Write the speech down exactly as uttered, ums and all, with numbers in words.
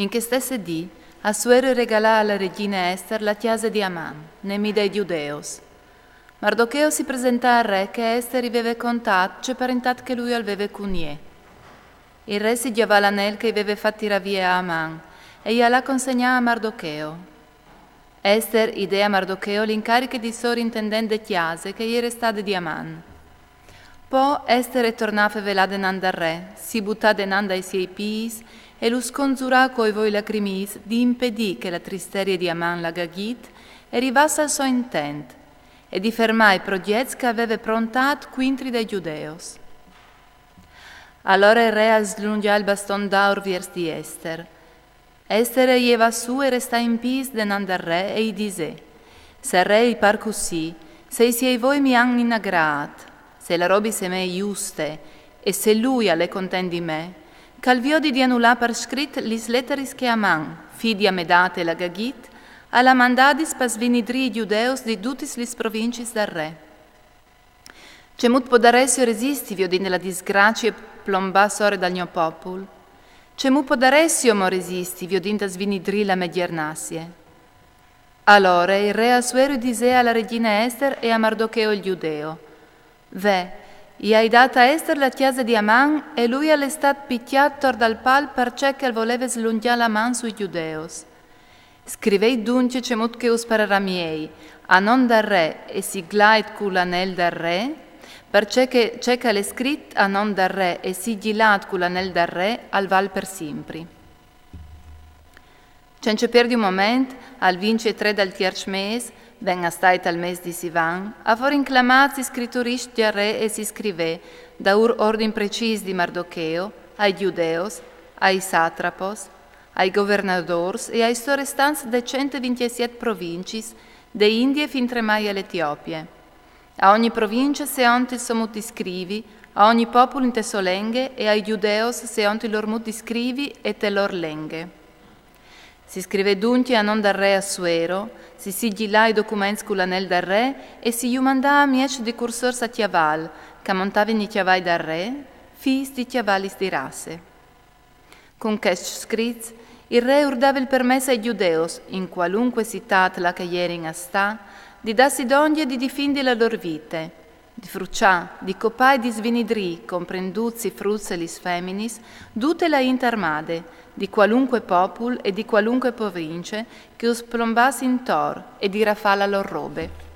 In chê stesse dì, Assuero i regalà a la regjine Ester la cjase di Aman, nemì dai Gjudeos. Mardocheo si presentà al re che Ester i veve contât ce parentât che lui al veve cun jê. Il re si gjavà l'anel che i veve fat tirâ vie a Aman e i al à consegnà a Mardocheo. Ester i dè a Mardocheo l'incariche di sorintendent de cjase che e jere stade di Aman. Po Ester e tornà a fevelâ denant dal re, si butà denant dai siei pîts e lu sconzurà coi voi lacrimîts di impedî che la tristerie di Aman, la gaghit, e rivàs al so intent, e di fermâ i progjets che e veve prontât cuintri dai Gjudeos. Alore il re al slungjà il baston d'aur viers di Ester. Ester e jevà sù e restà in pîts denant dal re e i disè: Se al re i par cussì, se i siei voi mi àn inagrât, se la robe i semee juste, e se lui al è content di me, che al viodi di anulâ par scrit lis leteris che Aman, fi di Amedate, la gaghit, al à mandadis par svinidrî i Gjudeos di dutis lis provincis dal re. Cemût podaressio resisti viodint la disgracie plombâ sore dal gno popul? Cemût podaressio mo resisti viodint svinidrî la mê gjernasie? Alore il re Assuero i disè a la regjine Ester e a Mardocheo il Gjudeo: Ve, i ai dât a Ester la cjase di Aman e lui al è stât picjât tor dal pâl parcè che al voleve slungjâ la man sui Gjudeos. Scriveit duncje cemût che us pararà miei, a non dal re e siglait cul anel dal re, parcè che ce che al è scrit a non dal re e sigjilât cul anel dal re al vâl par simpri. Cence pierdi un moment, al vincjetrê dal tierç mês, ven a stâi tal mês di Sivan, a forin clamâts i scrituriscj dal re e si scrivè, daûr ordin precîs di Mardocheo, ai Gjudeos, ai satrapos, ai governadôrs e ai sorestants de cent e vincjesiet provincis, de Indie fintremai a la Etiopie. A ogni provincie seont il so mût di scrivi, a ogni popul inte sô lenghe e ai Gjudeos seont il lôr mût di scrivi e te lôr lenghe. Si scrivè duncje a non dal re Assuero, si sigjilà i documents cul anel dal re e si ju mandà a mieç di cursôrs a cjavâl, che a montavin i cjavai dal re, fîs di cjavalis di rasse. Cun chescj scrits, il re ur dave il permès ai Gjudeos, in cualuncue citât là che a jerin a stâ, di dâsi dongje e di difindi la lôr vite, di fruçâ, di copâ e di svinidrî, comprendûts i fruts e lis feminis, dute la int armade, di cualuncue popul e di cualuncue provincie che us plombàs intor e di rafâ la lôr robe.